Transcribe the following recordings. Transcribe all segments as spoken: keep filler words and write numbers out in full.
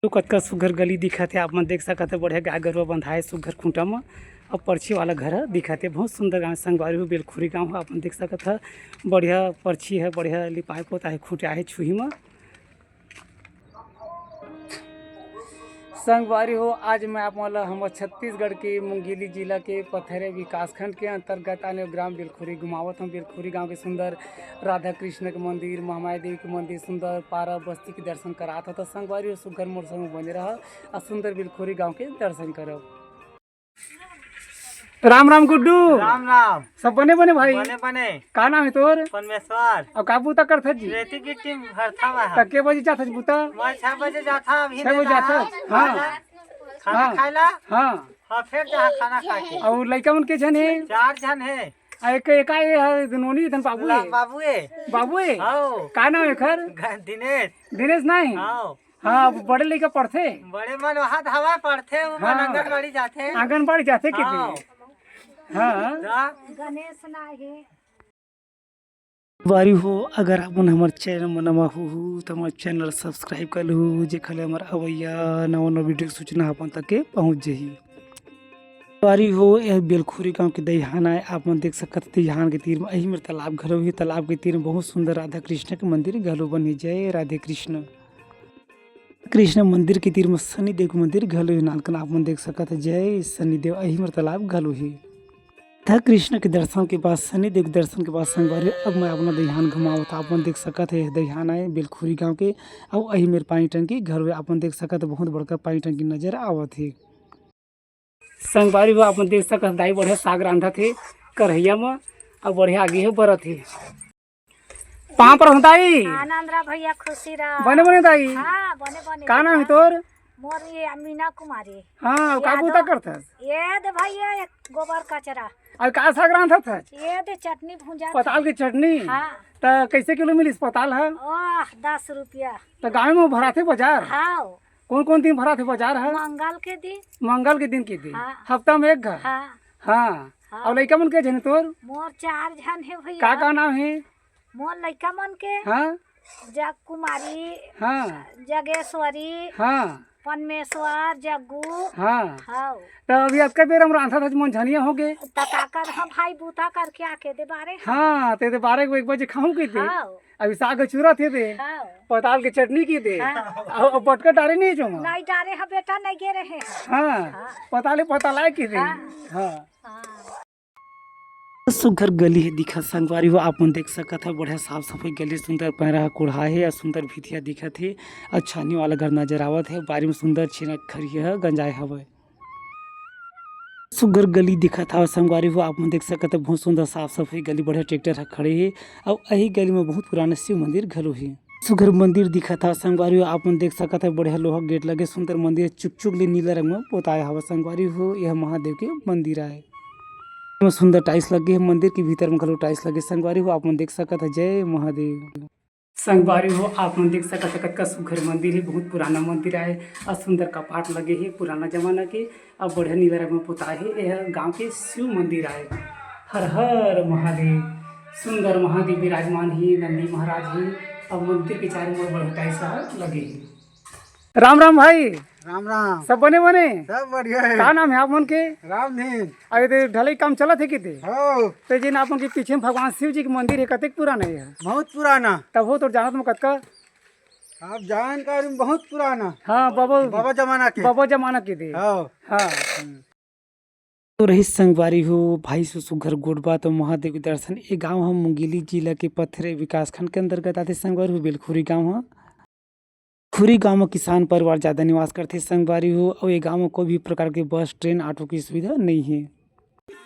तो कतका सुघर गली दिखत हे, आप मन देख सकत हे, बढ़िया गाय गरुवा बंधाए सुघर खूंटा म। अब परछी वाला घर ह दिखत हे, बहुत सुंदर गांव संगवारी हो, बेलखुरी गांव ह, आप मन देख सकत ह, बढ़िया परछी ह, बढ़िया लिपाए पोताए खूंटा हे छुही म। संगवारी हो, आज मैं आप मन ल हमर छत्तीसगढ़ के मुंगेली जिला के पथरिया विकासखंड के अंतर्गत आने ग्राम बेलखुरी घुमावत हूँ। बेलखुरी गांव के सुंदर राधा कृष्ण के मंदिर, महामाया देवी के मंदिर, सुंदर पारा बस्ती के दर्शन करात हो। तो संगवारी हो, सुघर मोर संग बने रहा और सुंदर बेलखुरी गांव के दर्शन करब। राम राम गुड्डू। राम राम। सब बने बने भाई? बने बने। का नाम हे तोर? परमेश्वर। अउ का बूता करथस जी? रेती गिट्टी भरथा मैं ह। त के बजे जाथस बूता? मैं छह बजे जाथा, अभी छह बजे जाथस? हाँ। खाना हाँ। खाए ला? हाँ। हाँ, फिर जहाँ खाना खा के। अउ लइका मन के झन हे? चार झन हे। आ एक, एका ए ह, नोनी धन बाबू ला, हे। बाबू हे। बाबू हे? हाँ। का नाम हे एखर? ग-, दिनेश। दिनेश नाम हे? हाँ। हाँ, अब बड़े लइका पढ़थे? बड़े मन वहाँ धावा पढ़थे, वो मन हाँ। आंगनबाड़ी जाथे। आंगनबाड़ी जाथे के हाँ। दे? हाँ। जा। गणेश ना हे। बारी हो, अगर आप मन हमर चैनल म नवा हो, हो, त हमर चैनल सब्सक्राइब कर लहू, जेखर ले हमर अवइया नवा नवा वीडियो के सूचना अपन तक के पहुँच जही। बारी हो, यह बेलखुरी गांव के दईहान आय, आप मन देख सकत दईहान के तीर म अही मेर तालाब घलो हे। तालाब के तीर म बहुत सुंदर राधा कृष्ण के मंदिर घलो बने। जय राधे कृष्ण। कृष्ण मंदिर के तीर म शनिदेव के मंदिर घलो हे, नानकन आप मन देख सकत हे, जय शनिदेव, अही मेर तालाब घलो हे। त कृष्ण के दर्शन के बाद, शनिदेव के दर्शन के बाद संगवारी, अब मैं आप मन ल दईहान घुमावत, आप मन देख सकत हे, दईहान आय बेलखुरी गांव के, अउ अही मेर पानी टंकी घलो हे, आप मन देख सकत हे, बहुत बड़का पानी टंकी नजर आवत हे। संगवारी हो, आप मन देख सकत, दाई बढ़िया साग रांधत हे करहिया म, अउ बढ़िया आगी हे बरत हे। पाँव परत हंव दाई। आनंद रह भैया, खुशी रह। बने बने दाई। हाँ, बने बने का नाम हे बेटा। तोर? मोर ये मीना कुमारी। हाँ, का यादव। बूता करथस? ये दे भैया, ये गोबर कचरा। अउ का साग रांधत हस? ये दे चटनी भूंजा। पताल के चटनी? हाँ। त कैसे किलो मिलिस पताल ह? ओह, दस रुपया। त गाँव म भराथे बाजार? हाँ। कौन कौन दिन भराथे बाजार ह? मंगल के दिन। मंगल के दिन के दिन? हाँ। हफ्ता म एक घांव? हाँ। हाँ। हाँ। अउ लइका मन के झन तोर? मोर चार झन हे भैया। का का नाम हे? मोर लइका मन के? हाँ। जग कुमारी, हाँ। जगेश्वरी, हाँ। परमेश्वर, जग्गू। हाँ। हाँ। त अभी अतका बेरा म रांधत हस, मन झनिया होगे। त का करहूं भाई, बूता करके आके दे बारे। हाँ, ते दे बारे एक बजे खाहूं कहिथे। हाँ। अभी साग चूरत हे ते। हाँ। पताल के चटनी कहिथे। हाँ। अउ, अउ बटका डारे नइ हे जो। नइ डारे हंव बेटा, नइ गे रहेंव। हाँ। हाँ। पताल, पताल आय कहिथे। हाँ। हाँ। हाँ। सुघर गली हे दिखत संगवारी हो, आप मन देख सकत हे, बढ़िया साफ सफाई गली, सुंदर पैरा ह कुढ़ाए हे अउ सुंदर भीतिया दिखत हे। अउ छानी वाला घर नजर आवत हे, बारी म सुंदर छेना खरिया ह गंजाए हवय। सुघर गली दिखत हवय संगवारी हो, आप मन देख सकत हे, बहुत सुंदर साफ सफाई गली, बढ़िया ट्रैक्टर ह खड़े हे अउ अही गली म बहुत पुराना शिव मंदिर घलो हे। सुघर मंदिर दिखत हवय संगवारी हो, आप मन देख सकत हे, बढ़िया लोहा गेट लगे, सुंदर मंदिर, चुकचुक ले नीला रंग म पोताए हवय संगवारी हो। यह महादेव के मंदिर आय। एमा सुंदर टाइल्स लगे हे, मंदिर के भीतर म घलो टाइल्स लगे संगवारी हो, आप मन देख सकत हे। जय महादेव। संगवारी हो, आप मन देख सकत हे, कतका सुघर मंदिर हे, बहुत पुराना मंदिर आय, अउ सुंदर कपाट लगे हे पुराना जमाना के, अउ बढ़िया नीला रंग म पोताए हे। एह गांव के शिव मंदिर आय। हर हर महादेव। सुंदर महादेव विराजमान हे, नंदी महाराज हे, अउ मंदिर के चारों ओर बढ़िया टाइल्स ह लगे हे। राम राम भाई। राम राम। सब बने बने? सब बढ़िया हे। का नाम हे आप मन के? रामधीन। अरे, ते ढलई काम चलत हे कि ते? हो। ते जेन आप मन के पीछे म भगवान शिव जी के मंदिर हे, कतेक पुराना हे? बहुत पुराना। तभो तोर जानत म कतका? आप जानकारी म बहुत पुराना। हाँ, बाबा, बाबा जमाना के। बाबा जमाना के दे। हो। हाँ। तो रहिस संगवारी हो, भाई सु सुघर गोठ बात अउ महादेव के दर्शन। ए गांव ह मुंगेली जिला के पथरे विकासखंड के अंतर्गत आथे संगवारी हो, बेलखुरी गांव ह। खुरी गांव म किसान परिवार जादा निवास करथे संगवारी हो, अउ ए गांव म कोई भी प्रकार के बस, ट्रेन, ऑटो के सुविधा नइ हे।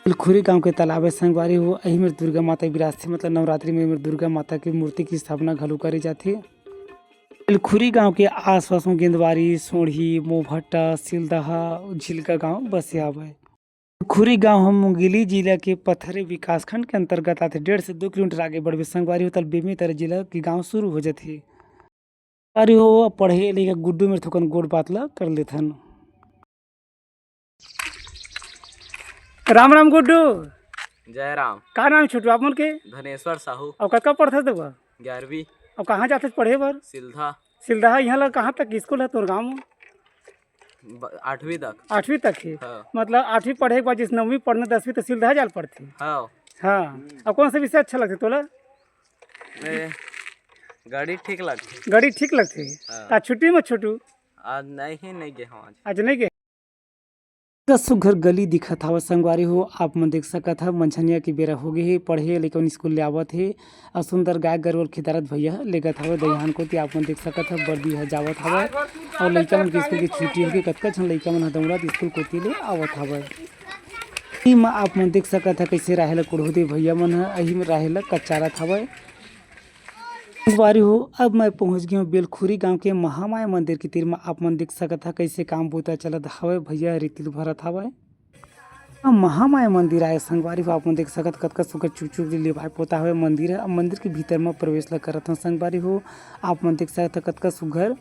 बेलखुरी गांव के तालाब हे संगवारी हो, एही मेर दुर्गा माता विराजथे, मतलब नवरात्रि में एमेर दुर्गा माता के मूर्ति के स्थापना घलो करे जाथे। बेलखुरी गांव के आसपास म गेंदवारी, सोंढ़ी, मोभट्टा, सिलदहा, झिलका गांव बसे हावय। खुरी गांव ह मुंगेली जिला के पथरे विकासखंड के अंतर्गत आथे। डेढ़ से दो किलोमीटर आगे बढ़बे संगवारी हो, तल बेमेतरा जिला के गांव शुरू हो जाथे। अरे हो, अब पढ़े लेके गुड्डू मेर थोकन गोठ बात ला कर लेथन। राम राम गुड्डू। जय राम। का नाम हे छोटू आप मन के? धनेश्वर साहू। अउ कतका पढ़थस तब? ग्यारहवीं। अउ कहाँ जाथस पढ़े बर? सिलधा। सिलधा, इहाँ ला कहाँ तक स्कूल हे तोर गाँव म? ब-, आठवीं तक। आठवीं तक ही? हाँ। मतलब आठवीं पढ़े के बाद जैसे नौवीं पढ़ना, दसवीं तहसीलदार जाल पढ़थे? हाँ। हाँ। अब कौन सा विषय अच्छा लगथे तोला? ए, गणित ठीक लगथे। गणित ठीक लगथे? हाँ। त छुट्टी में छोटू? आज नहीं, नहीं गे हूँ आज। आज नहीं गे? का सुघर गली दिखत हवय संगवारी हो, आप मन देख सकत हव, मंझनिया के बेरा होगे हे, पढ़े लइका मन स्कूल ले आवत हे, अउ सुंदर गाय गरुवा ल खिदारत भैया ह लेगत हवय दईहान कोति। आप मन देख सकत हव, बरदी ह जावत हवय, अउ लइका मन के स्कूल के छुट्टी होगे, कतका झन लइका मन ह दौड़त स्कूल कोति ले आवत हवय। एही म आप मन देख सकत हव, कइसे राहेर ल कुड़हुदे भैया मन ह, एही म राहेर ल कचारत हवय। संगवारी हो, अब मैं पहुंच गे हूं बेलखुरी गांव के महामाया मंदिर के तीर म। आप मन देख सकत ह, कइसे काम बूता चलत हवय। भैया रेती ल भरत हवय। अब महामाया मंदिर आए संगवारी हो, आप मन देख सकत ह, कतका सुघर चुक चुक ले लिपाए पोता हवय मंदिर ह। अब मंदिर के भीतर म प्रवेश ल करत हव संगवारी हो, आप मन देख सकत ह, कतका सुघर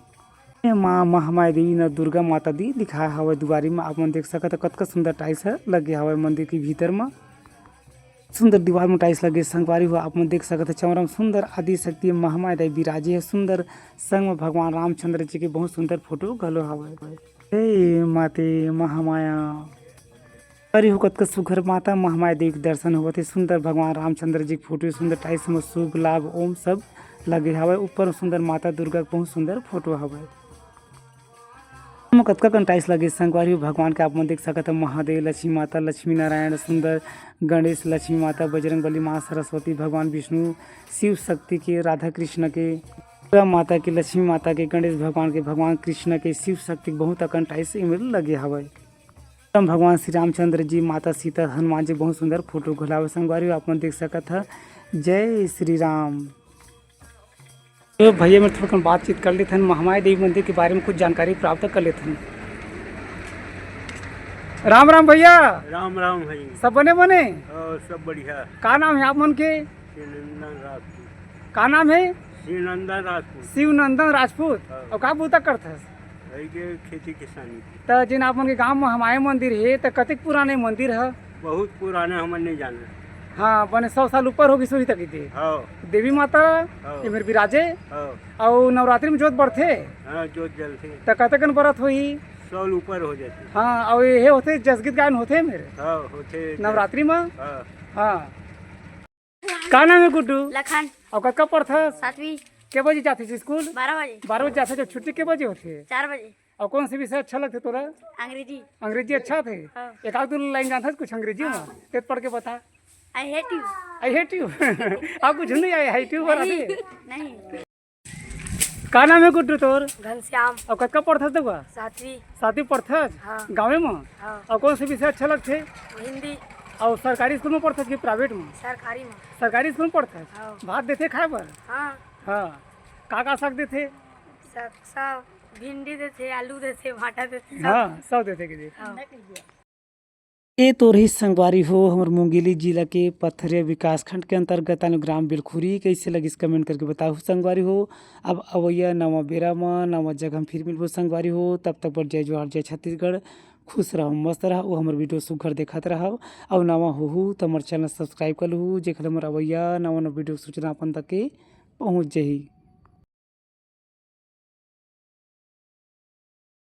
ए माँ महामाया देवी न दुर्गा माता दी लिखाए हवय दुवारी म। आप मन देख सकत ह, कतका सुंदर टाइल्स ह लगे हवय मंदिर के भीतर म। सुंदर दीवार म टाइल्स लगे संगवारी हो, आप मन देख सकत ह, चौरा म सुंदर आदि शक्ति महामाया देवी विराजे हे। सुंदर संग म भगवान रामचंद्र जी के बहुत सुंदर फोटो घलो हवय। हे माते महामाया, अरे हो, कतका सुघर माता महामाया देवी के दर्शन होवत हे। सुंदर भगवान रामचंद्र जी के फोटो, सुंदर टाइल्स म शुभ लाभ ओम सब लगे हवय। ऊपर म सुंदर माता दुर्गा के बहुत सुंदर फोटो हवय। म कतका कन टाइल्स लगे संगवारी हो, भगवान के आप मन देख सकत हव, महादेव, लक्ष्मी माता, लक्ष्मी नारायण, सुंदर गणेश, लक्ष्मी माता, बजरंग बली, माँ सरस्वती, भगवान विष्णु, शिव शक्ति के, राधा कृष्ण के, दुर्गा माता के, लक्ष्मी माता के, गणेश भगवान के, भगवान कृष्ण के, शिव शक्ति के बहुत अकन टाइल्स एमेर लगे हवय। राम भगवान श्री रामचंद्र जी, माता सीता, हनुमान जी बहुत सुंदर फोटो घलो हवय संगवारी हो, आप मन देख सकत ह। जय श्री राम। तो भैया मन थोड़ा कन बातचीत कर लेथन, महामाया देवी मंदिर के बारे में कुछ जानकारी प्राप्त कर लेथन। राम राम भैया। राम राम भाई। सब बने बने? और सब बढ़िया। का नाम हे आप मन के? शिवनंदन राजपूत। का नाम हे? शिवनंदन राजपूत। शिवनंदन राजपूत। हाँ। अउ का बूता करथस? वही के खेती किसानी। त जेन आप मन के गांव महामाया मंदिर हे, त कतेक पुराने मंदिर ह? बहुत पुराने, हमन नहीं जाने। हाँ, बने सौ साल ऊपर होगी सोही तक दे। हाँ। देवी माता हाँ। एमेर विराजे। हाँ। अउ नवरात्रि में जोत बरथे? हाँ, जोत जलथे। त कतेक कन बरत होही? सौ ऊपर हो जाथे। हाँ, अउ ये होथे, जसगीत गायन होथे एमेर? हाँ, होथे। नवरात्रि में? हाँ। हाँ। का नाम हे गुड्डू? लखन। अउ कतका पढ़थस? सातवीं। के बजे जाथस स्कूल? बारह बजे। बारह बजे जाथस, जब छुट्टी के बजे होथे? चार बजे। अउ कौन से विषय अच्छा लगथे तोला? अंग्रेजी। अंग्रेजी अच्छा थे? हाँ। एक आध दो लाइन जानथस कुछ अंग्रेजी में? हाँ। ते पढ़ के बता। I hate you। I hate you। अउ कुछ नहीं, I hate you बना नहीं, दे। नहीं। का नाम हे गुड्डू तोर? घनश्याम। अउ कतका पढ़थस तू? सातवीं। सातवीं पढ़थस? हाँ। गाँवे म? हाँ। अउ कौन से विषय अच्छा लगथे? हिंदी। अउ सरकारी स्कूल म पढ़थस कि प्राइवेट म? सरकारी म। सरकारी स्कूल म पढ़थस? हाँ। भात देथे खाए बर? हाँ। हाँ। का का साग देथे? साग, सब, भिंडी देथे, आलू देथे, भाटा देथे, सब। हाँ, सब देथे के जी। हाँ। ए तो रहिस संगवारी हो, हमर मुंगेली जिला के पथरिया विकासखंड के अंतर्गत आने ग्राम बेलखुरी। कइसे लगिस, comment करके बताहू संगवारी हो। अब अवइया नवा बेरा म, नवा जगह म फिर मिलबो संगवारी हो। तब तक बर जय जोहार, जय छत्तीसगढ़। खुश रहव, मस्त रहव, अउ हमर video सुघर देखत रहव। अउ नवा होहू त हमर channel subscribe कर लहू, जेखर ले हमर अवइया नवा नवा video सूचना अपन तक के पहुंच जही।